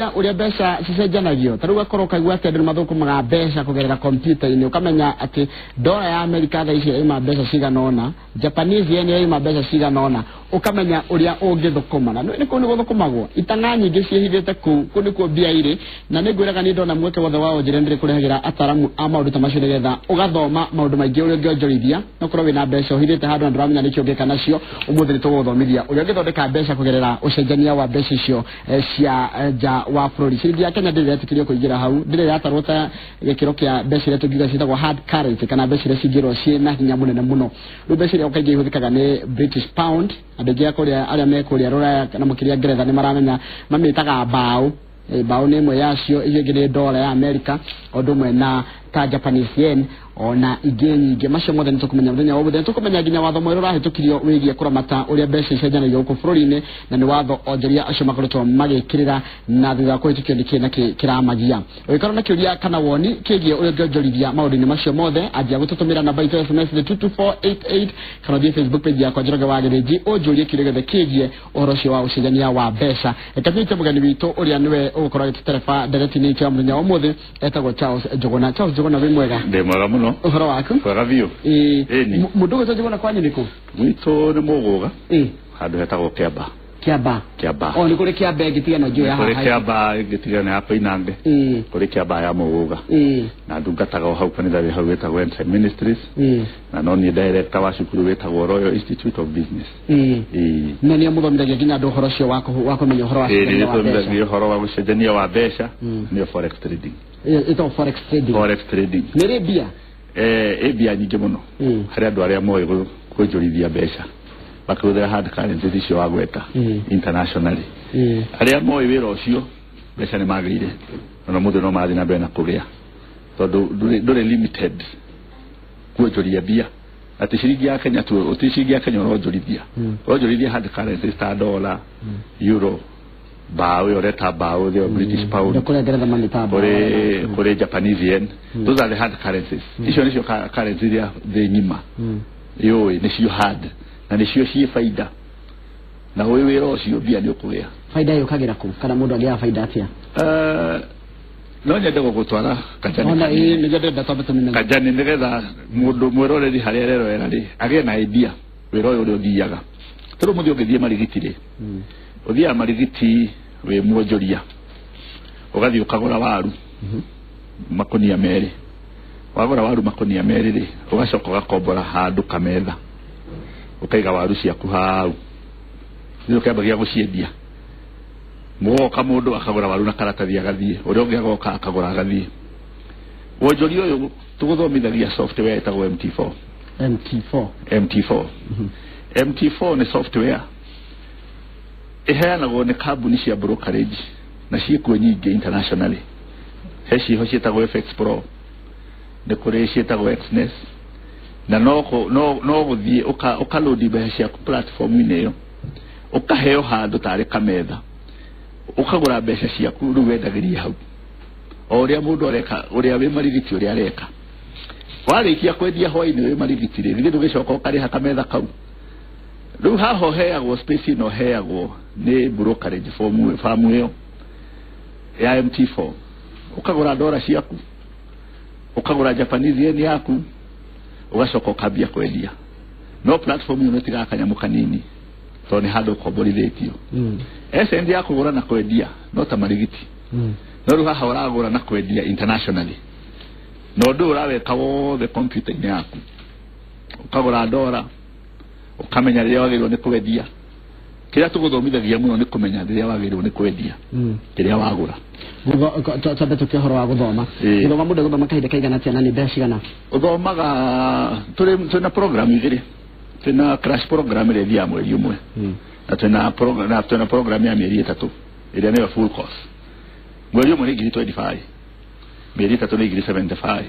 Ũrĩa mbeca cicenjanagio, ta rĩu ũgakorwo ũkaigua atĩ andũ nĩ mathũkũmaga mbeca kũgerera kompiuta-inĩ, ũkamenya atĩ ndora ya Amerika thaa ici ĩraima mbeca cigana ũna, Japanese yen ĩraima mbeca cigana ũna, ũkamenya ũrĩa ũngĩthũkũma. Na nĩ kũu nĩ gũthũkũmagwo itang'a nyingĩ ciĩhithĩte kũu, kũu nĩkuo mbia irĩ. Na nĩ ngwĩraga niĩ ndona mweke wothe wa wonjoria nĩ ndĩrĩkũrehagĩra ataramu a maũndũ ta macio, nĩgetha ũgathoma maũndũ maingĩ ũrĩa ũngĩonjorithia. No korwo wĩna mbeca ũhithĩte handũ na ndũramenya nĩkĩo ũngĩka nacio, ũmũthĩ nĩ tũgũgũthomithia ũrĩa ũngĩthondeka mbeca kũgerera ũcenjania wa mbeca icio cia nja wa bũrũri. Ciringi ya Kenya ndĩrĩ ĩretĩkĩrio kũingĩra hau, ndĩrĩ ĩratarwo ta gĩkĩro kĩa mbeca iria tũngiuga ciĩtagwo hard currency, kana mbeca iria cingĩrwo ciĩna hinya mũnene mũno. Rĩu mbeca iria kaingĩ ihũthĩkaga nĩ British pound. Andũ aingĩ a kũrĩa arĩa me kũrĩa rũraya na makĩria Ngeretha nĩ maramenya, mamĩtaga mbaũ. Mbaũ nĩ ĩmwe yacio, icio ingĩ nĩ ndora ya Amerika, o ũndũ ũmwe na ta Japanese yen, ona ingĩ nyingĩ. Macio mothe nĩ tũkũmenya mũthenya wa ũmũthĩ. Nĩ tũkũmenya nginya watho mwerũ ũrahĩtũkirio wĩgiĩ kũramata ũrĩa mbeca icenjanagio gũkũ bũrũri-inĩ, na nĩ watho onjoria acio makoretwo magĩkĩrĩra, na thutha wa kũhĩtũkio nĩ kĩ na kĩ kĩramagia. Ũngĩkorwo na kĩũria kana woni kĩgiĩ ũrĩa ũngĩonjorithia maũndũ-inĩ macio mothe, anjia gũtũtũmĩra namba itũ ya SMS nĩ 22488, kana ũthiĩ Facebook page yakwa Njoroge wa Gĩthĩnji, ũnjũrie kĩũria gĩothe kĩgiĩ ũhoro ũcio wa ũcenjania wa mbeca. Reke tũnyite mũgeni witũ ũrĩa nĩwe ũgũkorwo agĩtũtereba ndereti-inĩ itũ ya mũthenya wa ũmũthĩ, etagwo Charles Njũgũna. Charles Njũgũna, wĩ mwega? Ndĩ mwega mũno. Ũhoro waku? Mwega biũ. Ĩni. Mũndũ ũgwĩtwo Njũgũna, kwanyu nĩ kũ? Gwitũ nĩ Mũgũga, handũ hetagwo Kĩamba. Kĩamba? Kĩamba. O nĩ kũrĩ Kĩamba ĩngĩ tiga no njũĩ ya kũrĩ haha? Kĩamba ĩngĩ tiga nĩ ya Koinange. Kũrĩ Kĩamba ya Mũgũga. Na ndungataga o hau kanitha wĩ hau wĩtagwo End Time Ministries, na no niĩ director wa cukuru wĩtagwo Royal Institute of Business. Na nĩ mũthomithagia nginya andũ ũhoro ũcio wa kũmenya ũhoro wa ũcenjania wa mbeca? Nĩtũthomithagia ũhoro wa gũcenjania wa mbeca, nĩyo forex trading. Ĩtagwo forex trading? Forex trading. Nĩ rĩ mbia? Ĩ mbia nyingĩ mũno harĩ andũ arĩa moĩ kwonjorithia mbeca makĩhũthĩra hard currencies icio wagweta internationally. Arĩa moĩ wĩra ũcio, mbeca nĩ magĩire, ona mũthĩ no marathiĩ na mbere na kũgĩa, tondũ ndũrĩ limited kuonjoria mbia atĩ ciringi ya Kenya tu. Ũti ciringi ya Kenya ũronjorithia, ũronjorithia hard currencies ta dollar, euro, mbaũ ĩyo ũreta mbaũ, the British pound. Nĩ kũrĩa Ngeretha mamĩtamba. Kũrĩ Japanese yen. Those are the hard currencies. Icio nĩcio currencies iria thĩ ng'ima yũĩ nĩcio hard na nĩcio ciĩ baida, na ũĩ wĩra ũcio mbia nĩ ũkũgĩa. Baida yũkagĩra kũ, kana mũndũ agĩaga baida atĩa? No nyende gũgũtwara kajani Ona kanini. Ĩĩ, nĩguo ndĩrenda twambe tũmenye. Kajani, nĩgetha mũndũ mwĩroreri harĩa arerorera rĩ agĩe na idea wĩra ũyũ ũrĩa ũthiaga. Tondũ mũthĩ ũngĩthiĩ Marigiti rĩ, ũthiaga Marigiti wĩ mwonjoria, ũgathiĩ ũkagũra waru makonia 2. Wagũra waru makonia 2 rĩ, ũgacoka ũgakombora handũ kametha, ũkaiga waru ciaku hau, rĩu ũkĩambagia gũciendia. Mũgoka mũndũ akagũra waru na karatathi agathiĩ, ũrĩa ũngĩ agoka akagũra agathiĩ. Wonjoria ũyũ tũgũthomithagia software ĩtagwo MT4. MT4? MT4. MT4 nĩ software ĩheanagwo nĩ kambuni cia brokerage, na ciĩkuo nyingĩ internationally. He ciĩho ciĩtagwo FX Pro, nĩ kũrĩ ciĩtagwo Exness, na no gũthiĩ ũkalodi mbeca ciaku platform-inĩ ĩyo, ũkaheo handũ tarĩ kametha, ũkagũra mbeca ciaku, rĩu wendagĩrie hau o ũrĩa mũndũ areka, ũrĩa wĩ Marigiti ũrĩa areka. Warĩkia kwendia hwainĩ wĩ Marigiti rĩ, githĩ ndũgĩcoka ũkarĩha kametha kau? Rĩu haha ũheagwo space ĩno, ũheagwo nĩ brokerage firm, firm ĩyo ya MT4. Ũkagũra ndora ciaku, ũkagũra Japanese yen yaku, ũgacoka ũkambia kwendia. No platform ĩyo nĩtigaga kanyamũ kanini, tondũ nĩ handũ ũkomborithĩtio. Essence ya kũgũra na kwendia no ta Marigiti, no rĩu haha ũragũra na kwendia internationally, na ũndũ ũyũ ũraweka wothe kompiuta-inĩ yaku. Ũkagũra ndora, ũkamenya rĩrĩa wagĩrĩirwo nĩ kwendia. Kĩrĩa tũgũthomithagia mũno nĩ kũmenya rĩrĩa wagĩrĩirwo nĩ kwendia kĩrĩa wagũra. Twambe tũke ũhoro wa gũthoma. Gũthoma, mũndũ agũthoma kahinda kaigana atĩa, na nĩ mbeca cigana? Ũthomaga, twĩna program igĩrĩ. Twĩna crash program ĩrĩa ĩthiaga mweri 1, na twĩna program ya mĩeri 3 ĩrĩa nĩyo full course. Mweri 1 nĩ ngiri 25, mĩeri 3 nĩ ngiri 75.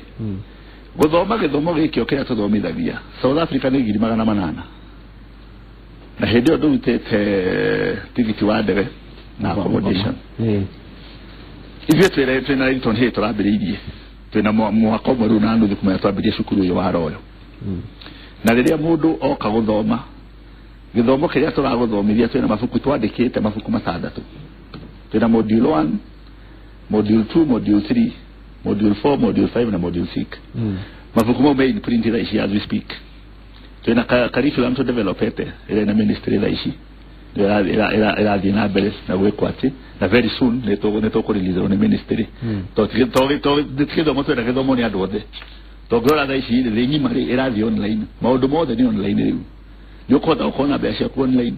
Gũthoma gĩthomo gĩkĩ o kĩrĩa tũthomithagia South Africa nĩ ngiri 800, na hĩndĩ ĩyo ndũrutĩte tigiti wa ndege na accommodation. Ithuĩ twĩna Hilton Hay tũrambĩrĩirie, twĩna mwaka 1 rĩu na nuthu kumenya twambĩrĩrie cukuru ũyũ wa Royal. Na rĩrĩa mũndũ oka gũthoma gĩthomo kĩrĩa tũragũthomithia, twĩna mabuku twandĩkĩte, mabuku 6. Twĩna module 1. Module 2, module 3, module 4, module 5 na module 6. Mabuku mau me in print thaa ici as we speak. Twina curriculum to developete ĩrĩa na ministry thaa ici ĩrathiĩ na mbere na gwĩkwo atĩ na very soon nĩ tũkũrelease nĩ ministry. Tondũ gĩthomo twenda gĩthomo nĩ andũ othe. Tũngĩrora thaa ici thĩ ng'ima rĩ ĩrathiĩ online, maũndũ mothe nĩ online rĩu. Nĩ ũkũhota gũkorwo na mbeca ciaku online,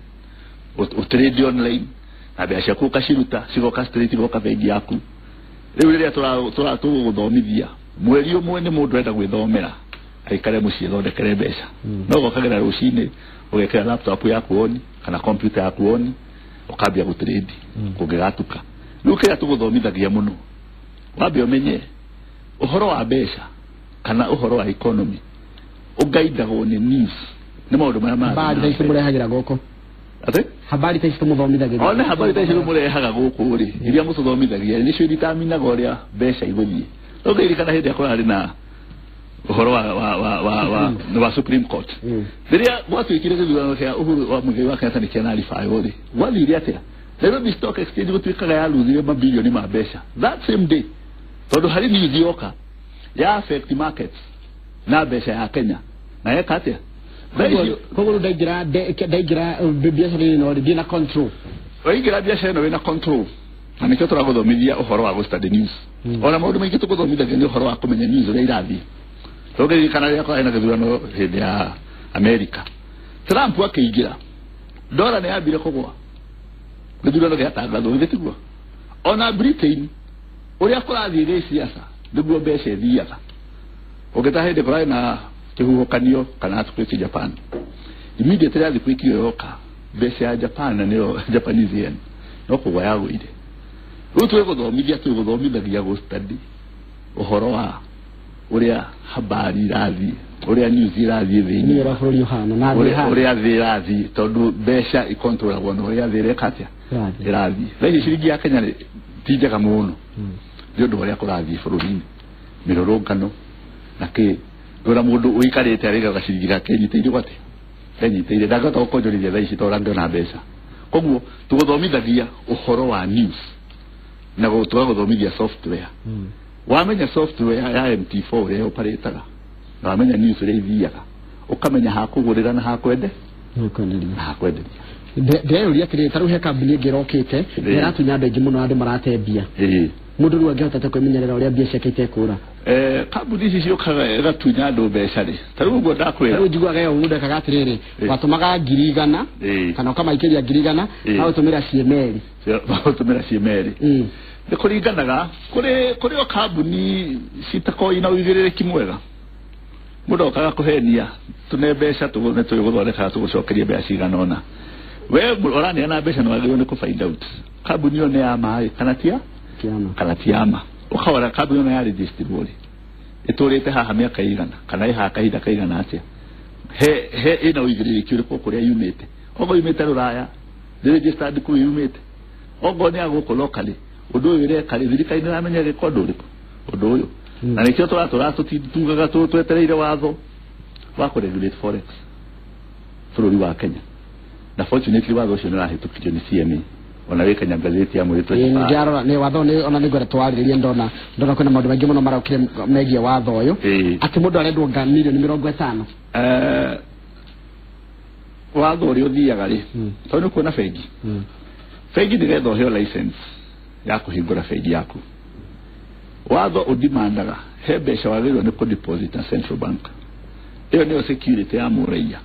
ũtrade online na mbeca ciaku ũkaciruta cigoka straight igoka bengi yaku. Rĩu rĩrĩa tũgũgũthomithia mweri ũmwe nĩ mũndũ enda gwĩthomera aikare mũciĩ thondekere mbeca, no gokagĩra rũcinĩ ũgekĩra laptop yaku on kana computer yaku on ũkambia gũtrade kũngĩgatuka. Rĩu kĩrĩa tũgũthomithagia mũno wambe ũmenye ũhoro wa mbeca kana ũhoro wa economy ũgaidagwo nĩ news, nĩ maũndũ marĩa marathiĩ. Habari ta ici mũrehagĩra gũkũ? Atĩ? Habari ta ici tũmũthomithagia. One habari ta ici mũrehaga gũkũ rĩ, iria mũtũthomithagia nĩcio itaminaga ũrĩa mbeca igũthiĩ. Ũngĩririkana hĩndĩ ĩrĩa kũrarĩ na ũhoro wa Supreme Court, rĩrĩa gwatuĩkire gĩthurano kĩa Uhuru wa Muigai wa Kenyatta nĩ kĩanaribaywo rĩ, gwathire atĩa? Nairobi Stock Exchange gũtuĩkaga yaruthire mabilioni ma mbeca that same day, tondũ harĩ news yoka ya affect markets na mbeca ya Kenya na yeka atĩa? Koguo ndaingĩra biacara ĩno rĩ, ndĩ na control. Waingĩra biacara ĩno wĩna control, na nĩkĩo tũragũthomithia ũhoro wa gũ study news. Ona maũndũ maingĩ tũgũthomithagia nĩ ũhoro wa kũmenya news ũrĩa irathiĩ. Tũngĩririkana rĩrĩa kwarĩ na gĩthurano hĩndĩ ya America, Trump akĩingĩra, dola nĩ yambire kũgũa, gĩthurano gĩatangathwo, githĩ tiguo? Ona Britain ũrĩa kũrathiĩ gĩciaca nĩguo mbeca ĩthiaga. Ũngĩta hĩndĩ kũrarĩ na kĩhuhũkanio kana earthquake Japan, immediately earthquake ĩyo yoka, mbeca ya Japan na nĩyo Japanese yen no kũgũa yagũire. Rĩu twĩgũthomithia twĩgũthomithagia gũ study ũhoro wa ũrĩa habari irathiĩ, ũrĩa news irathiĩ thĩ-inĩ, ũrĩa bũrũri ũhana na thĩ, ũrĩa thĩ ĩrathiĩ, tondũ mbeca ikontrolagwo na ũrĩa thĩ ĩreka atĩa ĩrathiĩ. Thaa ici ciringi ya Kenya ti njega mũno nĩ ũndũ wa ũrĩa kũrathiĩ bũrũri-inĩ, mĩrũrũngano na kĩ. Ndũra mũndũ ũikarĩte arĩgaga ciringi gake enyitĩire gwatĩ enyitĩire, ndangĩhota gũkonjorithia thaa ici tondũ angĩona mbeca. Koguo tũgũthomithagia ũhoro wa news na tũgagũthomithia software. Wamenya software ya MT4 ũrĩa operataga na wamenya news ũrĩa ithiaga, ũkamenya ha kũgũrĩra na ha kwende na ha kwenderia. Ndĩreyũria atĩrĩrĩ, ta rĩu he kambuni ĩngĩ ĩrokĩte ĩratunya andũ aingĩ mũno, andũ marate mbia. Mũndũ rĩu angĩhota atĩa kwĩmenyerera ũrĩa mbia ciake itekũra? Kambuni ici ciũkaga ĩgatunya andũ mbeca rĩ, ta rĩu ũguo ndakwĩra, rĩu njiguaga ĩyo mũndũ ekaga atĩrĩrĩ, watũmaga 100,000 kana ũkamaikĩria 100,000 magũtũmĩra ciĩ meri, magũtũmĩra ciĩ meri. Nĩ kũringanaga, kũrĩ o kambuni citakoragwo ina ũigĩrĩrĩki mwega. Mũndũ okaga kũhenia tũne mbeca nĩ tũgũthondeka tũgũcokerie mbeca cigana ũna. We ũraneana mbeca nĩ wagĩrĩirwo nĩ kũ find out kambuni ĩyo nĩ ya ma kana ti ya kana ti ya ma. Ũkarora kambuni ĩyo nĩ ya registered rĩ, ĩtũrĩte haha mĩaka ĩigana kana ĩ haha kahinda kaigana atĩa, he ĩna ũigĩrĩrĩki ũrĩkũ kũrĩa yumĩte. Okorwo yumĩte Rũraya, nĩ registered kũu yumĩte. Okorwo nĩ ya gũkũ locally, ũndũ ũyũ ĩreka rĩ, thirikari nĩ ĩramenya ĩgĩka ũndũ ũrĩkũ ũndũ ũyũ. Na nĩkĩo tũratũra tugaga twetereire watho wa kũ regulate forex bũrũri wa Kenya. Na fortunately watho ũcio nĩ ũrahĩtũkirio nĩ CMA, ona wĩ Kenya gazeti ya mweri 25. Njarora nĩ watho nĩ ona nĩngwenda twarĩrĩrie, ndona kwĩna maũndũ maingĩ mũno marokire megiĩ watho ũyũ, atĩ mũndũ arendwo nga milioni 50. Watho ũrĩa ũthiaga rĩ, tondũ nĩ kuona bengi, bengi nĩgetha ũheo license ya kũhingũra bengi yaku, watho ũdimandaga he mbeca wagĩrĩirwo nĩ kũ deposit na Central Bank. Ĩyo nĩyo security ya mũraiya,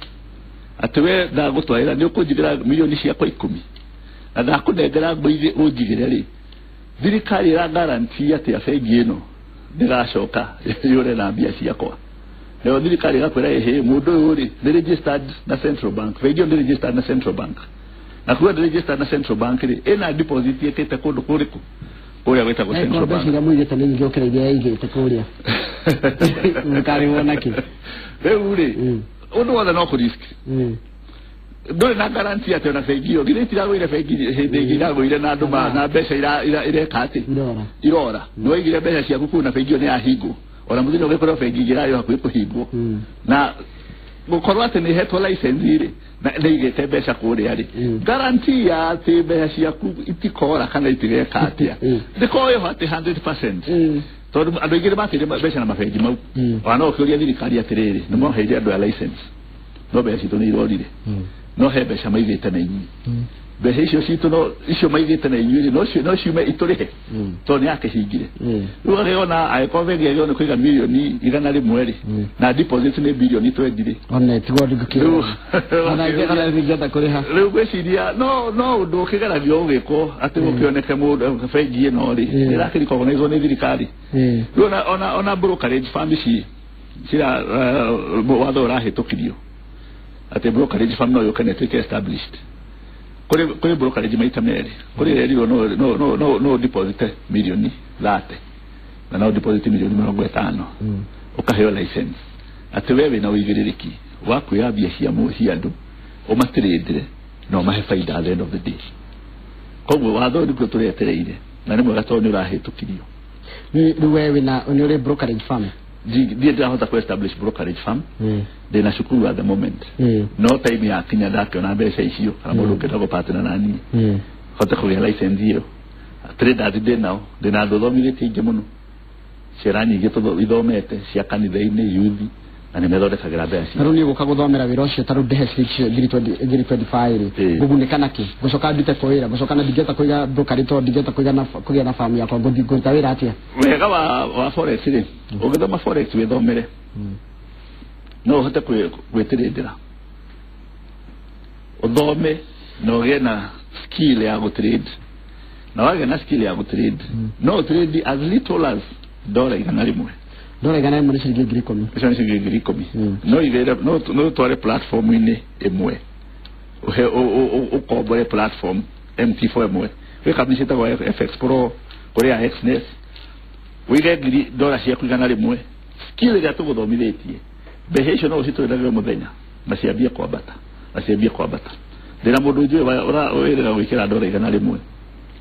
atĩ we ndagũtwarĩra nĩ ũkũnjigĩra milioni ciakwa 10 na ndakũnengera ngũigĩ ũnjigĩre rĩ, thirikari ĩra guarantee atĩ bengi ĩno ndĩgacoka yũre na mbia ciakwa. Nayo thirikari ĩgakwĩra ĩhĩ, mũndũ ũyũ rĩ nĩ registered na Central Bank, bengi ĩyo nĩ registered na Central Bank, na kuga nĩ registered na Central Bank rĩ, ĩna deposit ĩkĩte kũndũ kũrĩkũ kũrĩa gwĩtagwo Central Bank. Mbeca iria mũigĩte nĩ nyingĩ gũkĩra iria yaigĩte kũrĩa. Mũkarĩhwo nakĩ? Rĩu rĩ, ũndũ wothe no kũ risk. Ndũrĩ na guarantee atĩ ona bengi ĩyo githĩ itiragũire bengi hĩndĩ ĩngĩ iragũire na andũ na mbeca ireka atĩ irora. Nĩ waigire mbeca ciaku kũu na bengi ĩyo nĩ yahingwo, ona mũthenya ũgĩkorwo bengi ĩngĩ ĩrarĩ hakuhĩ kũhingwo. Na Gũkorwo atĩ nĩ hetwo license rĩ na nĩ igĩte mbeca kũrĩa rĩ, guarantee ya atĩ mbeca ciaku itikora kana itigeka atĩa ndĩkorwo ĩho atĩ 100%, tondũ andũ aingĩ nĩmateire mbeca na mabengi mau. Ona no ũkĩũria thirikari atĩrĩrĩ, nĩ moheire andũ a license no mbeca citũ nĩ irorire, no he mbeca maigĩte na inyuĩ, mbeca icio citũ no icio maigĩte na inyuĩ rĩ no ciume itũrĩhe tondũ nĩ yakĩhingire. Rĩu agĩona angĩkorwo bengi agĩona nĩ kũiga mirioni 100 rĩ na deposit nĩ birioni 20 rĩ, one tiguo ndingĩkĩona kũrĩha. Rĩu ngwĩciria no ũndũ ũkĩgeragio ũgĩkwo atĩ gũkĩoneke mũndũ bengi ĩno rĩ ĩrakĩrikognizwo nĩ thirikari. Rĩu ona brokerage firm ici cira watho ũrahĩtũkirio atĩ brokerage firm no yũke na ĩtuĩke established. Kũrĩ brokerage maita merĩ, kũrĩ ĩrerirwo no deposit mirioni 30 na no deposit mirioni 50 ũkaheo license atĩ we wĩna ũigĩrĩrĩki wa kuoya mbia cia andũ ũmatrĩndĩre na ũmahe baida at the end of the day. Koguo watho nĩguo tũretereire na nĩ mwega tondũ nĩ ũrahĩtũkirio. Rĩu we wĩna nĩ ũrĩ brokerage firm? Ndiĩ ndĩrahota kũ establish brokerage firm, ndĩna cukuru at the moment, no time yakinya ndakĩona mbeca icio kana mũndũ ũngĩenda gũpatĩna na niĩ hote kũgĩa license ĩyo. Traders ndĩ nao, ndĩna andũ thomithĩtie aingĩ mũno, ciana nyingĩ ithomete cia kanitha-inĩ, youth, na nĩ methondekagĩra mbeca ciao. Rĩu niĩ gũka gũthomera wĩra ũcio ta rĩu ndĩhe ciringi 2025 rĩ, ngũgunĩka nakĩ? Ngũcoka ndute kũ wĩra, ngũcoka na ndingĩhota kũiga brokerage tondũ ndingĩhota kũgĩa na farm yakwa, ngũthiĩ kũruta wĩra atĩa? Wega wa forex rĩ, ũngĩthoma forex wĩthomere no ũhote gwĩtĩrĩndĩra, ũthome na ũgĩe na skill ya gũtrade, na wagĩa na skill ya gũtrade no ũtrade as little as $100. $100 nĩ ciringi 10,000. Icio nĩ ciringi 10,000. No igĩre no ũtware platform-inĩ ĩmwe, ũhe ũkombore platform MT4 ĩmwe, gwĩ kambuni ciĩtagwo FX Pro, kũrĩ ya Xness, ũige $100 ciaku 100, skill ĩrĩa tũgũthomithĩtie mbeca icio no ũcitũrĩrage mũthenya na ciambie kwambata na ciambie kwambata. Ndĩna mũndũ njũĩ wĩrĩga gwĩkĩra $100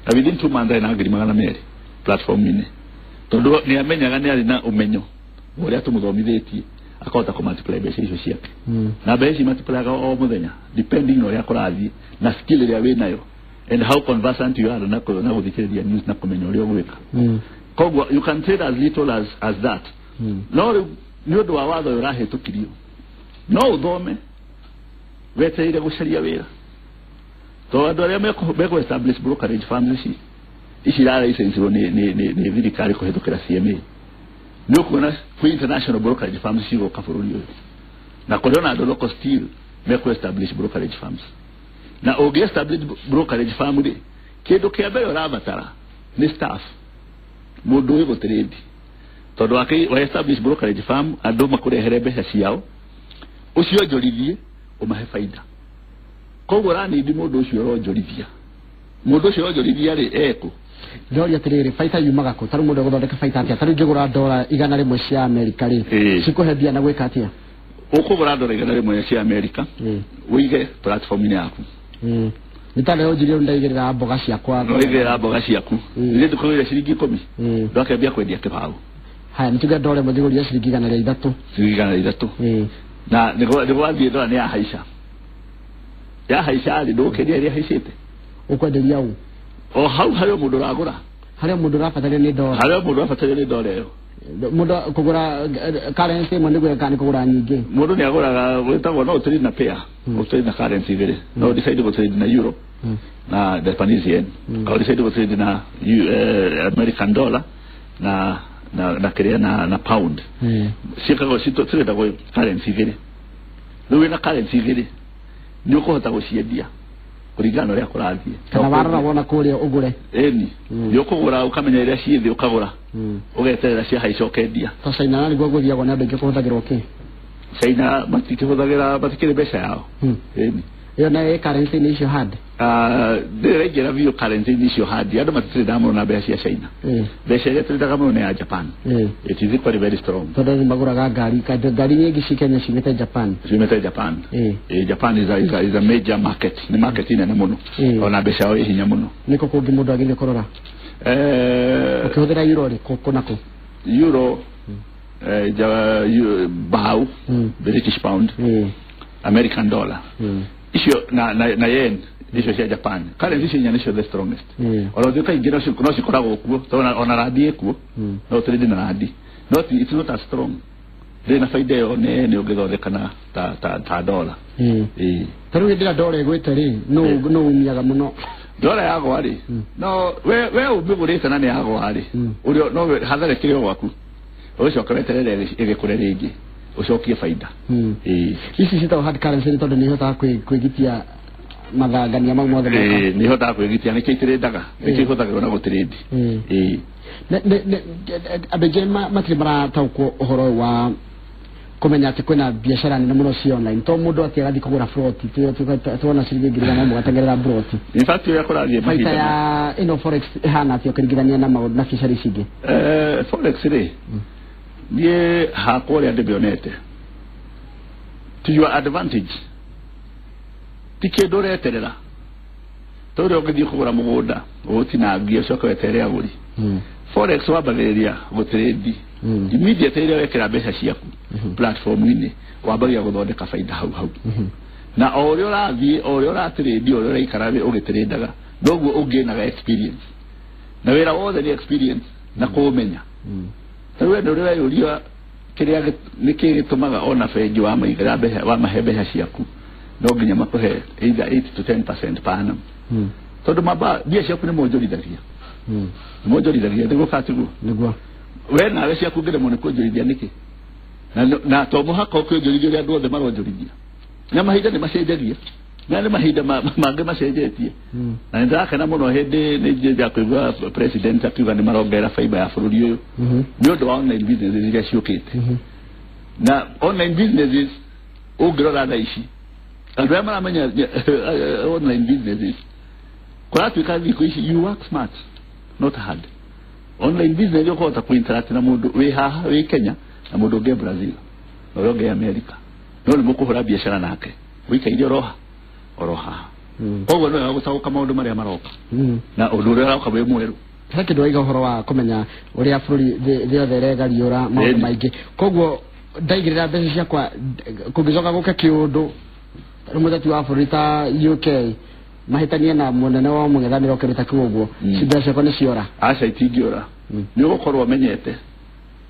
na within 2 months ena 200,000 platform-inĩ, tondũ nĩ amenyaga nĩ arĩ na ũmenyo ũrĩa tũmũthomithĩtie akahota kũ multiply mbeca icio ciake. Na mbeca ici multiplyaga o mũthenya depending na ũrĩa kũrathiĩ na skill ĩrĩa wĩnayo and how conversant you are na gũthikĩrĩria news na kũmenya ũrĩa ũgwĩka. Koguo you can trade as little as that. No rĩu nĩ ũndũ wa watho ũyũ ũrahĩtũkirio no ũthome wetereire gũcaria wĩra, tondũ andũ arĩa mekũ establish brokerage firms ici iralicensiwo nĩ thirikari kũhĩtũkĩra CMA, nĩ ũkuona kwĩ international brokerage firms cigũka bũrũri ũyũ, na kũrĩ ona andũ local still mekũ establish brokerage firms. Na ũngĩ establish brokerage firm rĩ, kĩndũ kĩa mbere ũrabatara nĩ staff, mũndũ ũĩ gũtrade, tondũ wa establish brokerage firm andũ makũrehere mbeca ciao ũcionjorithie ũmahe baida. Koguo ũranindi mũndũ ũcio ũronjorithia, mũndũ ũcio ũronjorithia rĩ ekũ? Ndoria atĩrĩrĩ, baita yumaga kũ? Ta rĩu mũndũ egũthondeka baita atĩa? Ta rĩu ngĩgũra $100 cia Amerika rĩ, cikũhe mbia na gwĩka atĩa? Ũkũgũra $100 cia Amerika ũige platform-inĩ yaku. Nĩ ta rĩo njirĩo ndaigĩrĩra mboga ciakwa. Waigĩrĩra mboga ciaku ithuĩ tũkũgũrĩra ciringi 10 ndwakĩambia kwendia kĩbaũ. Haya, nĩ tuge $1 ngĩgũrire ciringi 103. Ciringi 103. Na nĩ gwathiĩ ndora nĩ yahaica, yahaica rĩ ndũgũkĩendia ĩrĩa ĩhaicĩte. Ũkwenderia ũ? O hau harĩ mũndũ ũragũra, harĩ mũndũ ũrabatario nĩ ndora, harĩ mũndũ ũrabatario nĩ ndora ĩyo. Mũndũ kũgũra currency ĩmwe nĩguo kana nĩ kũgũra nyingĩ? Mũndũ nĩ agũraga gwĩtagwo no ũtrade na pair, ũtrade na currency igĩrĩ, no ũdecide gũtrade na euro na Japanese yen, kana ũdecide gũtrade na American dollar na na kĩrĩa na pound. Ciĩkagwo citradagwo currency igĩrĩ. Rĩu wĩna currency igĩrĩ nĩ ũkũhota gũciendia kũringana na ũrĩa kũrathiĩ. Kana warora wona kũrĩa ũgũre. Ĩni, nĩ ũkũgũra ũkamenya ĩrĩa ciĩ thĩ ũkagũra, ũgeterera ciahaica ũkendia. Ta China nĩguo gũthiagwo nĩ andũ aingĩ kũhũthagĩrwo kĩ? China matikĩhũthagĩra, matikĩrĩ mbeca yao. Ĩni. Ĩyo nayo ĩ currency-inĩ icio hard? Ndĩraingĩra biũ currency-inĩ icio hard. Andũ matitrĩndaga mũno na mbeca cia China. Mbeca iria trĩndaga mũno nĩ ya Japan. It is equally very strong. Tondũ nĩ magũraga ngari, ngari nyingĩ ci Kenya ciumĩte Japan. Ciumĩte Japan. Japan is a major market. Nĩ market nene mũno. Ona mbeca yao ĩ hinya mũno. Nĩkũ kũngĩ mũndũ agĩthiĩ kũrora? Ũkĩhũthĩra euro rĩ, kũ na kũ? Euro Bao, British pound, American dollar, icio na yen icio cia Japan. Currency icio inya nicio the strongest. Ona ũthiĩ kaingĩ no cikoragwo kuo, tondũ ona randi ĩkuo, no trade na randi, no it's not as strong. Ndĩrĩ na baida ĩyo nene ũngĩthondeka na ta dollar. Ĩĩ. Ta rĩu hĩndĩ ĩrĩa ndora ĩgwĩte rĩ, no umiaga mũno. Dola yagwa rĩ, no we ũmĩgũrĩte na nĩ yagwa rĩ, ũrĩa no hathara kĩrĩ o gwaku, ũgĩcoka weterere ĩgĩkũre rĩngĩ ũcokie baida. Ĩĩ. Ici ciĩtagwo hard currency nĩ tondũ nĩ ihotaga kwĩgitia mathangania mau mothe moka. Ĩĩ, nĩ ihotaga kwĩgitia, nĩkĩo itĩrĩndaga, nĩkĩo ihũthagĩrwo na gũtĩrĩndi. Ĩĩ. Andũ aingĩ matirĩ marataũkwo ũhoro ũyũ wa kũmenya atĩ kwĩna biacara nene mũno cia online, to mũndũ atĩ agathiĩ kũgũra broti tuona ciringi 1,100 gatengerera broti. In fact ũrĩa kũrathiĩ baita mahinda ya ĩno forex ĩhana atĩa ũkĩringithania na maũndũ na biacara ici ingĩ? Forex rĩ, niĩ hakwa ũrĩa ndĩmĩonete, to your advantage, ti kĩndũ ũreterera, ta ũrĩa ũngĩthiĩ kũgũra mũgũnda ũgũtinangie ũcoke weterere agũri. Forex wambagĩrĩria gũtrade immediately rĩrĩa wekĩra mbeca ciaku platform-inĩ, wambagia gũthondeka baida hau hau, na o ũrĩa ũrathiĩ, o ũrĩa ũratrade, o ũrĩa ũraikara ũgĩtrĩndaga, noguo ũngĩnaga experience, na wĩra wothe nĩ experience na kũũmenya. Rĩu we ndũrĩ weyũria kĩrĩa nĩkĩ gĩtũmaga ona bengi wamaigĩra mbeca, wamahe mbeca ciaku, no nginya makũhe either 8 to 10% per annum, tondũ mamba mbia ciaku nĩ monjorithagia, nĩ monjorithagia, nĩguo kana tiguo? Nĩguo. We nawe ciaku ũngĩremwo nĩ kuonjorithia nĩkĩ? Na to mũhaka ũkĩonjorithia ũrĩa andũ othe maronjorithia, na mahinda nĩ macenjagia, na nĩ mahinda mangĩ macenjetie. Na nĩ ndĩrakena mũno hĩndĩ nĩ njenja kũigua president akiuga nĩ marongerera baida ya bũrũri ũyũ nĩ ũndũ wa online businesses iria ciũkĩte. Na online businesses ũngĩrora thaa ici, andũ arĩa maramenya online businesses, kũratuĩka thikũ ici you work smart not hard. Online business ũkũhota kũ-interact na mũndũ wĩ haha wĩ Kenya na mũndũ ũngĩ Brazil na ũrĩa ũngĩ America, no nĩ mũkũhũra biacara nake ũikaire oroha oro haha. Koguo nĩ wega gũtaũka maũndũ marĩa maroka na ũndũ ũrĩa ũroka wĩ mwerũ. He kĩndũ waiga ũhoro wa kũmenya ũrĩa bũrũri thĩ yothe ĩregariũra maũndũ maingĩ, koguo ndaigĩrĩra mbeca ciakwa, kũngĩcoka gũke kĩũndũ rĩu mũteti wa bũrũri ta UK mahĩtanie na mũnene wa mũng'ethanĩro kĩndũ ta kĩu ũguo, mbeca ciakwa nĩ ciora? Aca, itingĩũra. Nĩ ũgũkorwo ũmenyete,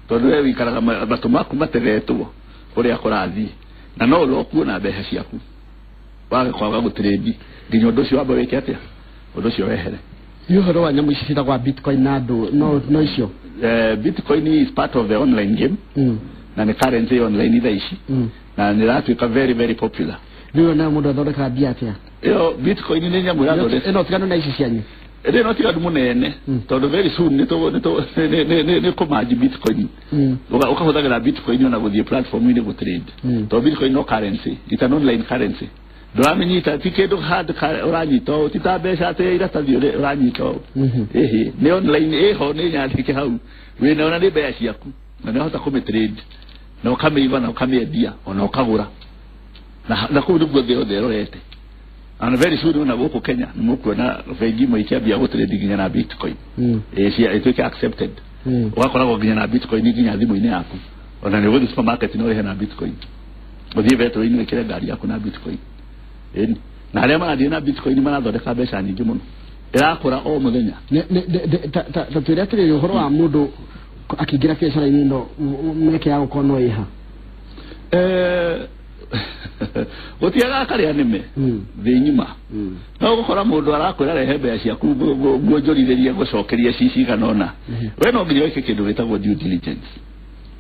tondũ we wĩikaraga matũ maku mategetwo ũrĩa kũrathiĩ, na no ũrokuo na mbeca ciaku wage kwaga gũtrade nginya ũndũ ũcio wamba wĩke atĩa, ũndũ ũcio wehere. Nĩ ũhoro wa nyamũ ici ciĩtagwo bitcoin na andũ no icio? Bitcoin is part of the online game, na nĩ currency online thaa ici, na nĩ ĩratuĩka very very popular. Rĩu nayo mũndũ athondekaga mbia atĩa? Ĩyo bitcoin nĩ nyamũ ĩrathondeka Ĩno ũtiganu na ici cianyu? Ĩrĩ no tiganu mũnene, tondũ very soon nĩ kũmanji bitcoin, ũkahũthagĩra bitcoin ona gũthiĩ platform-inĩ gũtrade, tondũ bitcoin no currency, it's an online currency. Ndũramĩnyita, ti kĩndũ hard ũranyita ũũ, ti ta mbeca atĩ iratathi ũranyita ũũ. Ĩhĩ, nĩ online, ĩho nĩ nyandĩke hau wĩna, ona nĩ mbeca ciaku, na nĩ wahota kũmĩtrade na ũkamĩiga na ũkamĩendia ona ũkagũra, na kũu nĩguo thĩ yothe ĩrorete. And very soon ona gũkũ Kenya nĩ mũkuona bengi imwe ikĩambia gũtrade nginya na bitcoin, ĩĩ, cia ĩtuĩke accepted, ũgakoragwo nginya na bitcoin nginya thimũ-inĩ yaku, ona nĩ ũgũthiĩ supermarket no ũrĩhe na bitcoin, ũthiĩ betũrũ-inĩ wĩkĩre ngari yaku na bitcoin. Ĩni, na arĩa marathiĩ na bitcoin marathondeka mbeca nyingĩ mũno, ĩrakũra o mũthenya. Ta twĩre atĩrĩrĩ, ũhoro wa mũndũ akĩingĩra biacara-inĩ ĩno, mĩeke ya gũkorwo no ĩha? Gũtiagaga karĩa nĩme thĩ ng'ima, no gũkora mũndũ arakwĩra rehe mbeca ciaku nguonjorithĩrie ngũcokeria ci cigana ũna. We no nginya wĩke kĩndũ gĩtagwo due diligence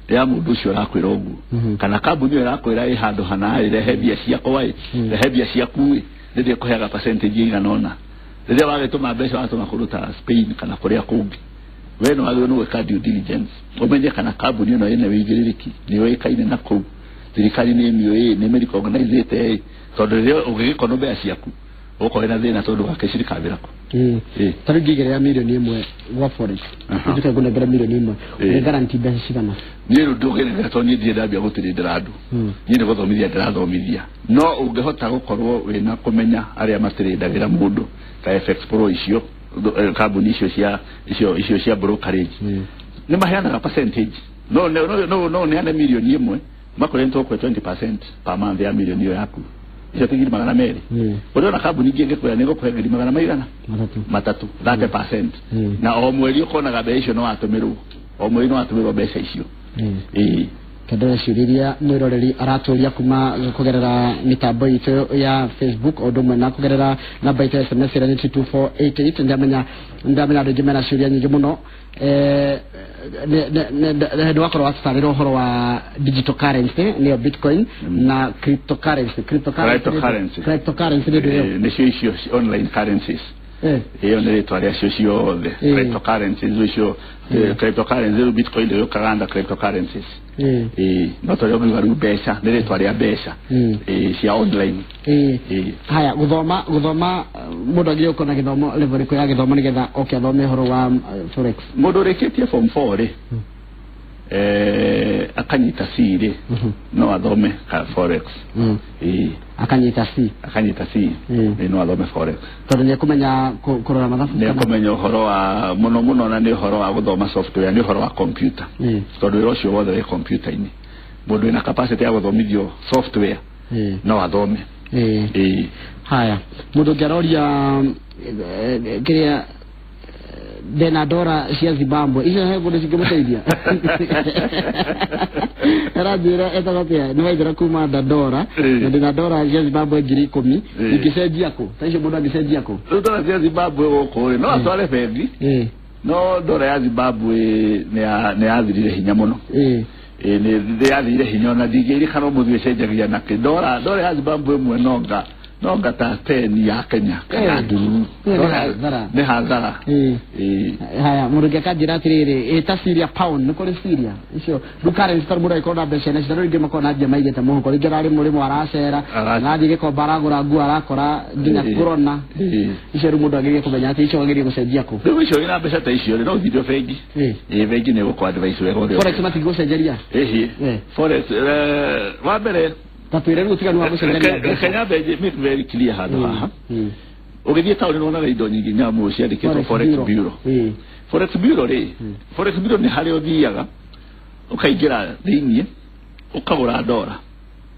ya mũndũ ũcio ũrakwĩra ũguo, kana kambuni ĩyo ĩrakwĩra ĩ handũ hana ĩ, rehe mbia ciakwa ĩ, rehe mbia ciaku ĩ, rĩrĩa ĩkũheaga percentage ĩigana ũna rĩrĩa wagĩtũma mbeca, watũma kũndũ ta Spain kana kũrĩa kũngĩ. We no wagĩrĩirwo nĩ gwĩka due diligence, ũmenye kana kambuni ĩno ĩna wĩigĩrĩrĩki, nĩ yũĩkaine na kũu, thirikari nĩ ĩmĩũĩ, nĩ mĩrecognizĩte ĩ, tondũ rĩrĩa ũngĩgĩkonwo mbeca ciaku ũgũkorwo wĩna thĩna, tondũ wake cirikabĩraku. Ta rĩu ngĩigĩrĩra 1 million gwa forex, njuke ngũnengere 1 million, nĩ guarantee mbeca cigana? Niĩ rĩu ndũngĩnengera, tondũ niĩ ndirĩ ndambia gũtĩrĩndĩra andũ. Niĩ nĩ gũthomithia ndĩrathomithia, no ũngĩhota gũkorwo wĩna kũmenya arĩa matĩrĩndagĩra mũndũ ta FX Pro icio, kambuni icio cia icio icio cia brokerage, nĩ maheanaga percentage. No no no no neane milioni ĩmwe makore ntokwe 20% per month ya milioni ĩyo yaku. Icio ti ngiri magana merĩ. Ũrĩona kambuni ingĩ ĩngĩkwĩra nĩ ĩgũkũhe ngiri magana maigana matatũ 30%. Na o mweri ũkonaga mbeca icio no watũmĩrwo. O mweri no watũmĩrwo mbeca icio. Kendora ciũria mwĩroreri aratũria kuma kũgerera mĩtambo itũ ya Facebook o ũndũ ũmwe na kũgerera namba itũ ya SMS ĩrĩa nĩ 2488. Ndamenya andũ aingĩ mena ciũria nyingĩ mũno. Nĩ wakorwo watũtarĩra ũhoro wa digital currency nĩyo Bitcoin na cryptocurrency. Cryptocurrency nĩ ndũ nĩcio icio online currencies. Iyo nĩ rĩtwa rĩacio ciothe cryptocurrencies icio cryptocurrencies rĩu Bitcoin yũkaga under cryptocurrencies. No tondũ ũngiuga rĩu mbeca nĩ rĩtwa rĩa mbeca cia online. Haya, gũthoma mũndũ agĩrĩirwo gũkorwo na gĩthomo level ĩrĩkũ ya gĩthomo nĩgetha oke athome ũhoro wa forex? Mũndũ ũrĩkĩtie form 4 rĩ akanyita C rĩ no athome forex. Akanyita C, akanyita C no athome forex tondũ nĩ ekũmenya kũrora mathabu, nĩ ekũmenya ũhoro wa mũno mũno, na nĩ ũhoro wa gũthoma software, nĩ ũhoro wa computer tondũ wĩra ũcio wothe wĩ computer-inĩ. Mũndũ wĩna capacity ya gũthomithio software no athome. Haya, mũndũ ũngĩ aroria kĩrĩa ndena dora cia Zimbabwe icio he mũndũ cingĩmũteithia? Aranjĩra etagwo atĩa, nĩ waithera kuma Dandora na ndĩna dora cia Zimbabwe 10,000 ingĩcenjia kũ? Ta icio mũndũ angĩcenjia kũ? Rĩu dora cia Zimbabwe gũkũ rĩ no atware bengi, no dora ya Zimbabwe nĩ yathirire hinya mũno. Nĩ yathirire hinya ona ndingĩririkana ũmũthĩ ĩcenjagia nakĩ. Dora ya Zimbabwe ĩmwe nonga ta 10 ya Kenya kana ndururu nĩ hathara. Haya, mũndũ ũngĩ akanjĩra atĩrĩrĩ, ĩta Syria pound nĩ kũrĩ Syria icio rĩu currency tondũ mũndũ angĩkorwo na mbeca nacio rĩu rĩngĩ makorwo na mbia maigĩte mũhuko, rĩngĩ ararĩ mũrĩmo aracera arathiĩ gĩkomba aragũra nguo arakora nginya kũrona icio rĩu mũndũ agĩrĩire kũmenya atĩ icio agĩrĩire gũcenjia kũ? Rĩu icio wĩna mbeca ta icio rĩ no ũthire bengi. Bengi nĩ ĩgũkũ advice wega ũrĩa forex matingĩgũcenjeria. Forex wa mbere tatwĩre rĩu ũtiganu wa gũcenjania mbeca. Kenya make very clear handũ haha. Ũgĩthiĩ taũni nĩwonaga indo nyingĩ nyamũ ciandĩkĩtwo Forex Bureau. Forex Bureau rĩ, Forex Bureau nĩ harĩa ũthiaga ũkaingĩra thĩiniĩ ũkagũra dora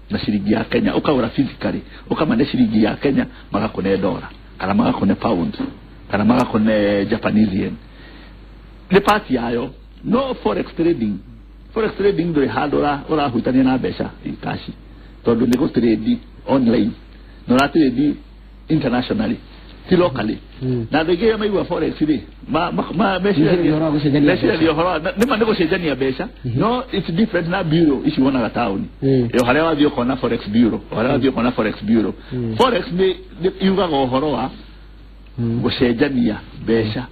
na ciringi ya Kenya, ũkagũra physically ũkamane ciringi ya Kenya magakũne dora kana magakũne pound kana magakũne Japanese yen. Nĩ part yayo. No forex trading, forex trading ndũrĩ handũ ũrahutania na mbeca cash tondũ nĩ gũtrade online na ũratrade internationally ti locally. Na andũ aingĩ arĩa maigua forex rĩ meciragia ũhoro nĩma nĩ gũcenjania mbeca, no it's different na bureau ici wonaga taũni ĩyo harĩa wathiĩ ũkona forex bureau, harĩa wathiĩ ũkona forex bureau. Forex nĩ yugaga ũhoro wa gũcenjania mbeca,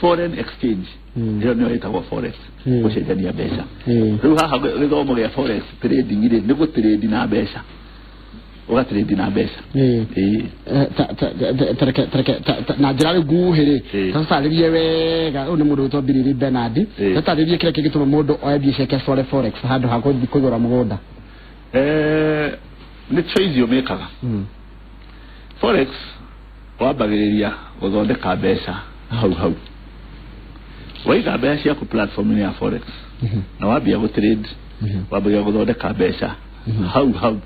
foreign exchange, ĩyo nĩyo ĩtagwo forex, gũcenjania mbeca. Rĩu haha gĩthomo gĩa forex trading rĩ nĩ gũtrade na mbeca, ũgatrade na mbeca. Na njĩra rĩu nguhĩ rĩ tatarĩrie wega, ũyũ nĩ mũndũ wĩtwo Biriri Bernard, tatarĩrie kĩrĩa kĩngĩtũma mũndũ oe mbia ciake acitware forex handũ ha gũthiĩ kũgũra mũgũnda. Nĩ choice ũmĩkaga. Forex wambagĩrĩria gũthondeka mbeca hau hau. Waiga mbeca ciaku platform-inĩ ya forex na wambia gũtrade, wambia gũthondeka mbeca hau hau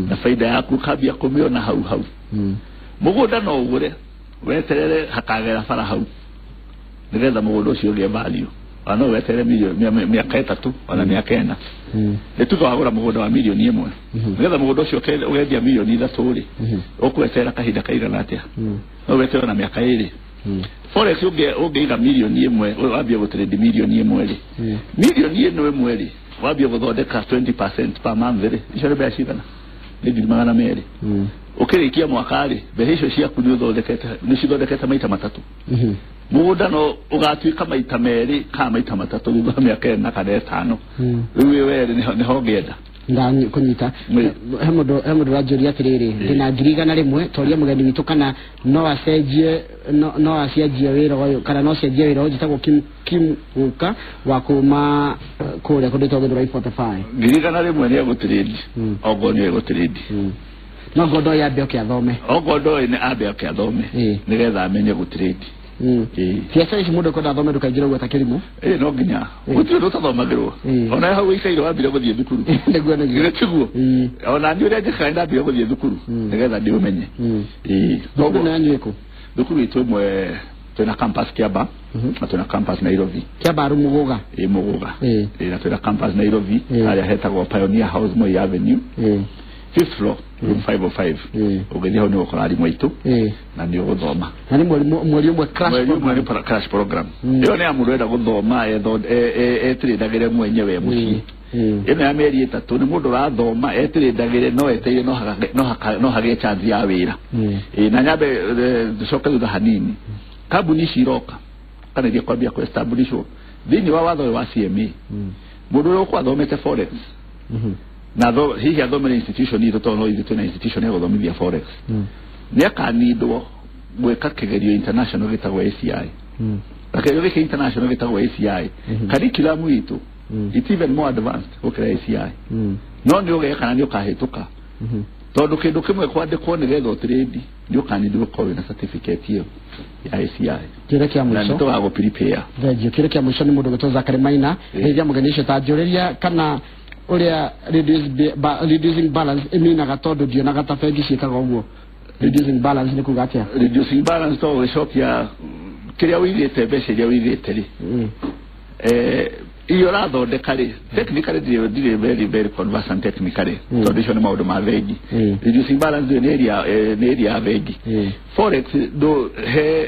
na faida yaku ũkambia kũmĩona hau hau. Mũgũnda no ũgũre weterere hakagera bara hau nĩgetha mũgũnda ũcio ũgĩe value, ona no weterere mĩaka 3 ona mĩaka 4. Nĩ tuge wagũra mũgũnda wa milioni 1 nĩgetha mũgũnda ũcio ũkendia milioni 3 rĩ ũkweterera kahinda kaigana atĩa? No weterere na mĩaka 2. Forex ũngĩiga milioni 1 wambie gũtrade milioni 1 rĩ, milioni ĩno ĩmwe rĩ wambie gũthondeka 20% per month rĩ, icio nĩ mbeca cigana? Nĩ 200,000. Ũkĩrĩkia mwaka rĩ mbeca icio ciaku nĩ cithondekete maita matatũ. Mũgũnda no ũgatuĩka maita merĩ kana maita matatũ thutha wa mĩaka 4 kana 5. Rĩu wĩ werĩ nĩho ũngĩenda. Kũnyita. He mũndũ ũranjũria atĩrĩrĩ, ndĩna 100,000 toria mũgeni witũ kana no acenjie no acenjie wĩra ũyũ kana no acenjie wĩra ũyũ. Njĩtagwo Kim Guka wa kuma kũrĩa kũndũ gwĩtagwo Gĩthũrai 45. 100,000 nĩ egũtrade, okorwo nĩ egũtrade. No ngondo yambe oke athome, okorwo ndoĩ nĩ ambe oke athome nĩgetha amenye gũtrade. Biacara ici mũndũ ekwenda athome ndũkaingĩre ũguo ta kĩrimũ. No nginya gũtirĩ ũndũ ũtathomagĩrwo. Ona hau ũikaire wambire gũthiĩ thukuru. Nĩguo nĩguo. Tiguo. Ona niĩ ũrĩa njĩkaga ndambire gũthiĩ thukuru nĩgetha ndĩũmenye. Thukuru nĩ yanyu ĩkũ? Thukuru itũ ĩmwe twĩna campus Kiamba na twĩna campus Nairobi. Kiamba rĩ Muguga. Muguga. Na twĩna campus Nairobi harĩa hetagwo Pioneer House, Moi Avenue, 5th floor, room 505. Ũgĩthiĩ hau nĩ ũgũkora arimũ aitũ na nĩ ũgũthoma. Na nĩ mweri ũmwe crash program. Crash program. Ĩyo nĩ ya mũndũ ũrenda gũthoma etĩrĩndagĩre mwenyewe mũciĩ. Ĩno ya mĩeri 3 nĩ mũndũ ũrathoma etĩrĩndagĩre no eteire no hagĩe chance ya wĩra. Na nyambe tũcoke thutha hanini. Kambuni ici iroka kana iria kwambia kũ establishwo thĩinĩ wa watho wa CMA, mũndũ ũrĩa ũkũ athomete forex na hihi athomere institution itũ, tondũ no ithuĩ twĩna institution ya gũthomithia forex, nĩ akanindwo gwĩka kĩgerio international gĩtagwo ACI. Na kĩgerio gĩkĩ international gĩtagwo ACI, curriculum itũ it's even more advanced gũkĩra ACI. No nĩ ũgeka na nĩ ũkahĩtũka, tondũ kĩndũ kĩmwe kwandĩkwo nĩgetha ũtrade nĩ ũkanindwo gũkorwo wĩna certificate ĩyo ya ACI. Kĩrĩa kĩa mũico na nĩtũgagũ prepare. Thengiũ. Kĩrĩa kĩa mũico nĩ mũndũ gwĩtwo Zachary Maina. Rĩrĩa mũgeni ũcio ta njũrĩria kana ũrĩa reducing balance ĩminaga, tondũ ndionaga ta bengi ciĩkaga ũguo. Reducing balance nĩ kuga atĩa? Reducing balance to gũcokia kĩrĩa ũigĩte, mbeca iria ũigĩte rĩ, iria ũrathondeka rĩ, technically ndirĩ very very conversant technically, tondũ icio nĩ maũndũ ma bengi. Reducing balance nĩ area ya bengi. Forex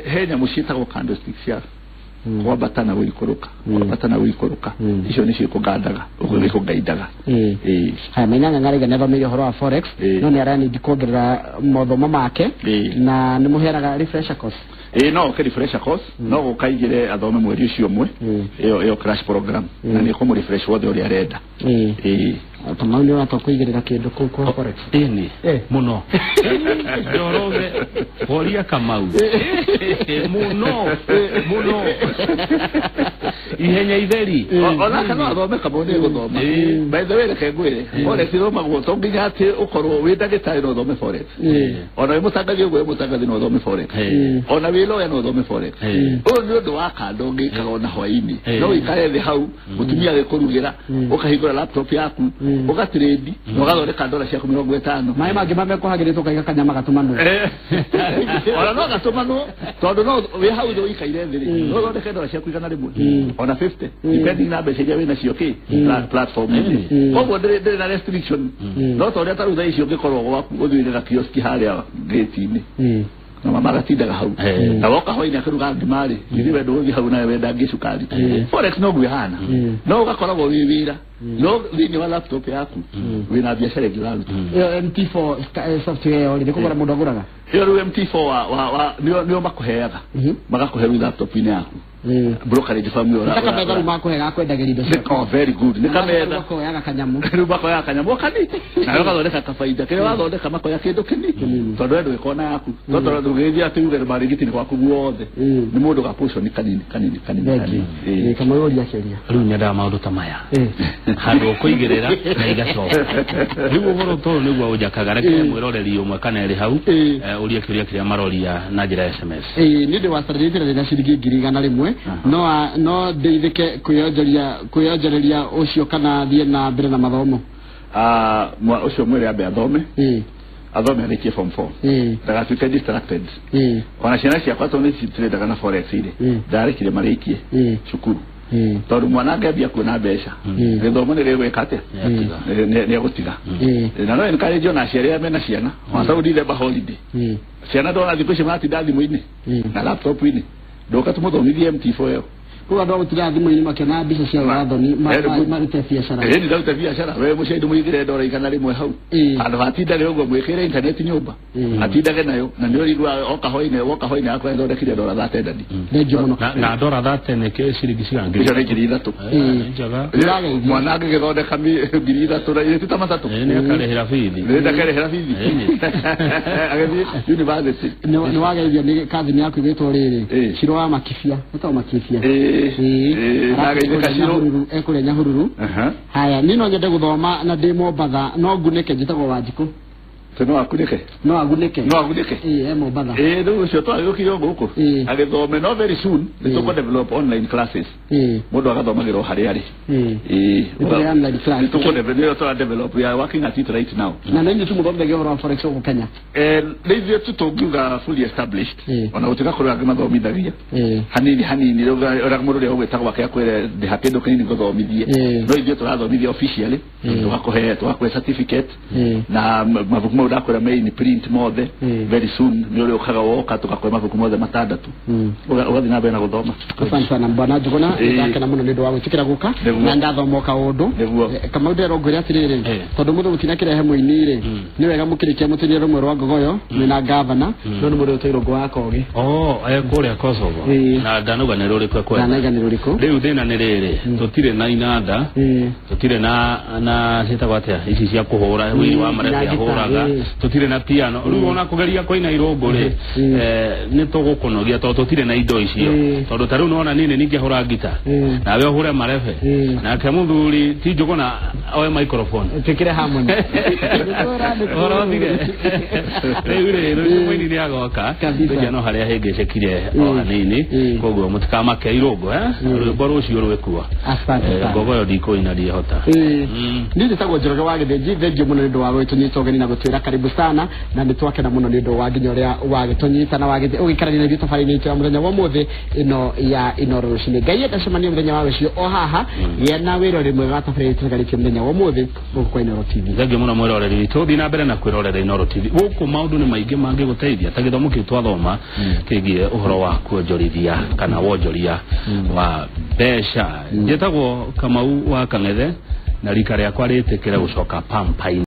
he nyamũ ciĩtagwo candlestick cia kwambata na gũikũrũka, kwambata na gũikũrũka, icio nĩcio ikũgandaga, ũguo ikũgaindaga. Haya, Maina Ng'ang'a nĩ athomeire ũhoro wa forex, no nĩ aranindi kuongerera mathomo make na nĩ mũheanaga refresher course. No ke refresher course, no gũkaigĩre athome mweri ũcio ũmwe, ĩyo crash program, na nĩ kũmũ refresh wothe ũrĩa arenda. Kamau nĩ ũrata kũigĩrĩra kĩndũ kũu kwa forex? Ĩni mũno. Njoroge horia Kamau mũno mũno ihenya itheri. Onake no athome, Kamau nĩ gũthoma. By the way, reke ngwĩre, forex ĩthomagwo to nginya atĩ ũkorwo wĩ ndagĩtarĩ no ũthome forex. Ona wĩ mũtangathi ũguo wĩ mũtangathi no ũthome forex. Ona wĩ lawyer no ũthome forex. Ũyũ nĩ ũndũ wa kando ũngĩkaga ona hwaĩ-inĩ. No ũikare thĩ hau mũtumia agĩkũrugĩra, ũkahingũra laptop yaku, ũgatrade na ũgathondeka ndora ciaku 50. Maĩ mangĩ mamekũhagĩrĩtwo ũkaiga kanyama gatũmanwo. Ona no gatũmanwo, tondũ no wĩ hau thĩ ũikaire thĩ rĩ, no ũthondeke ndora ciaku 100 ona 50 depending na mbeca iria wĩnacio kĩ platform-inĩ. Koguo ndĩrĩ na restriction. No ta ũrĩa ta rĩu thaa ici ũngĩkorwo gwaku ũthiĩ na kioski harĩa gate-inĩ, na mama agatindaga hau, na woka hwaĩ-inĩ akĩruga ngima rĩ, ithuĩ wenda ũgũthiĩ hau nawe wendangie cukari. Forex noguo ĩhana, no ũgakoragwo wĩ wĩra, no thĩinĩ wa laptop yaku wĩna biacara ĩngĩ ũraruta. Ĩyo MT4 software ĩyo rĩ, nĩ kũgũra mũndũ agũraga? Ĩyo rĩu MT4 nĩo makũheaga, magakũhe rĩu laptop-inĩ yaku. Brokerage firm ĩyo. Nĩ kametha rĩu makũhe ga kwendagĩria indo ciaku. Oh, very good. Nĩ kametha. Makoyaga kanyamũ. Rĩu makoyaga kanyamũ kanini. Nawe ũgathondeka kabaida. Kĩrĩa wathondeka makoya kĩndũ kĩnini. Tondũ we ndũgĩkorwo na yaku. Tondũ ndũgĩthiĩ atĩ uge marigiti gwaku guothe. Nĩ mũndũ ga portion kanini kanini kanini kanini. Kamau ũria kĩũria. Rĩu nyendaga maũndũ ta maya. Handũ ũkũigĩrĩra na igacoka. Rĩu ũhoro ta ũyũ nĩguo ũnjakaga. Reke mwĩroreri ũmwe kana erĩ hau ũrie kĩũria kĩrĩa maroria na njĩra ya SMS. Nĩ ũndũ wa strategy na ciringi 100,000 no ndeithĩke kwĩyonjoreria ũcio kana thiĩ na mbere na mathomo. Ũcio mwĩre ambe athome. Athome arĩkie form 4. Ndagatuĩke distracted. Ona ciana ciakwa tondũ nĩ citrendaga na forex rĩ, ndarekire marĩkie cukuru. Tondũ mwana angĩambia kuona mbeca, gĩthomo nĩ gĩgwĩka atĩa? Nĩ egũtiga. Na no encourage ona aciari arĩa mena ciana, ona tarĩu December holiday. Ciana ndona thikũ ici maratinda thimũ-inĩ na laptop-inĩ. Ndoka tũmũthomithie MT4 ĩyo. Koguo andũ a gũtinda thimũ-inĩ makĩona mbica cia ũrathoni marute biacara. Ĩni ndarute biacara. We mũciari ndũmũigĩre ndora 100 hau. Handũ hatindage ũguo mwĩkĩre internet nyũmba. Atindage nayo na nĩ ũrigua oka hwaĩ-inĩ, woka hwaĩ-inĩ akwa nĩthondekire ndora 30 ndani. Thengiũ mũno. Na ndora 30 nĩ kĩ ciringi cigana? Icio nĩ 3,000. Njega. Mwana angĩgĩthondeka 3,000 na ĩ ti ta matatũ. Nĩ akarĩhĩra bithi. Nĩ ndakarĩhĩra bithi. Agĩthiĩ university. Nĩ wageithio nĩ cousin yaku ĩgwĩtwo rĩrĩ, Ciro wa Makibia. Ĩtagwo Makibia. Ekũrĩa Nyahururu. Haya, niĩ no nyende gũthoma na ndĩ Mombatha, no ngunĩke njĩtagwo Wanjikũ. No akunĩke. No agunĩke. No agunĩke. Ĩĩ, e Mombatha. Ĩĩ, rĩu ũcio twagĩũkire o gũkũ agĩthome, no very soon nĩ tũkũ develop online classes. Mũndũ agathomagĩra o harĩa arĩ. Ĩĩ. Nĩ online class. Nĩ tũkũ develop, develop, we are working at it right now. Na nĩ inyuĩ tu mũthomithagia ũhoro wa forex gũkũ Kenya? Nĩ ithuĩ tu tũngiuga fully established. Ona gũtuĩka kũrĩ angĩ mathomithagia hanini hanini, rĩu ũrĩa mũndũ ũrĩa ũgwĩta gwake akwĩre ndĩha kĩndũ kĩnini ngũthomithie, no ithuĩ tũrathomithia officially, tũgakũhe certificate na mabuku mau ndakwĩra me in print mothe. Very soon nĩ ũrĩũkaga woka tũgakũhe mabuku mothe matandatũ, ũgathiĩ na mbere na gũthoma. Asante sana bwana Njuguna, ndakena mũno nĩ ũndũ wa gwĩtĩkĩra gũka na ndathoma o kaũndũ. Kamau ndĩrerwo ngwĩre atĩrĩrĩ, tondũ mũndũ mũtinakĩrehe mũini rĩ, nĩ wega mũkĩrĩkia mũtũrie rũmwe rwa ngogoyo mwĩna gavana, no nĩ mũndũ ũtũirwo wa Kogi. Oh, kũrĩa Kosovo. Na ndanauga nĩ rũrĩkũ ekwenda. Ndanauga nĩ rũrĩkũ. Rĩu thĩna nĩ rĩrĩ, tũtirĩ na inanda, tũtirĩ na ciĩtagwo atĩa ici cia kũhũra, wĩri wa marebe ahũraga, tũtirĩ na piano. Rĩu ona kũgeria kũina irũngũ rĩ, nĩ tũgũkũnogia tondũ tũtirĩ na indo icio. Tondũ ta rĩu nĩwona niĩ nĩ ningĩhũra ngita, nawe ũhũre marebe, nake mũthuri ti Njuguna oe microphone. Twĩkĩre harmony. Ũhoro ũthire. Rĩu rĩ, rũciũ mũini nĩ agoka, tũnjia no harĩa hĩngĩcĩkire o hanini, koguo mũtikamake irũngũ, rwĩmbo rũciũ rwĩkuo. Ngogoyo ndikũina ndiĩhota. Niĩ njĩtagwo Njoroge wa Gĩthĩnji, thengiũ mũno nĩ ũndũ wa gũgĩtũnyita ũgeni na gũtwĩra karibu sana, na nĩ twakena mũno nĩ ũndũ wa nginya ũrĩa wagĩtũnyita na ũgĩikarania na ithuĩ tabarĩra-inĩ itũ ya mũthenya wa ũmũthĩ ĩno ya Inooro rũcinĩ. Ngai enda cemania mũthenya wa rũciũ o haha, gĩa na wĩrore mwega wa tabarĩra itũ tũgarĩtie mũthenya wa ũmũthĩ gũkũ kwa Inooro TV. Thengiũ mũno mwĩroreri witũ, thiĩ na mbere na kwĩrorera Inooro TV. Gũkũ maũndũ nĩ maingĩ mangĩgũteithia ta gĩthomo kĩu twathoma kĩgiĩ ũhoro wa kuonjorithia kana wonjoria wa mbeca. Njĩtagwo Kamau wa Kang'ethe na rika rĩakwa rĩtĩkĩre gũcoka Pampaini.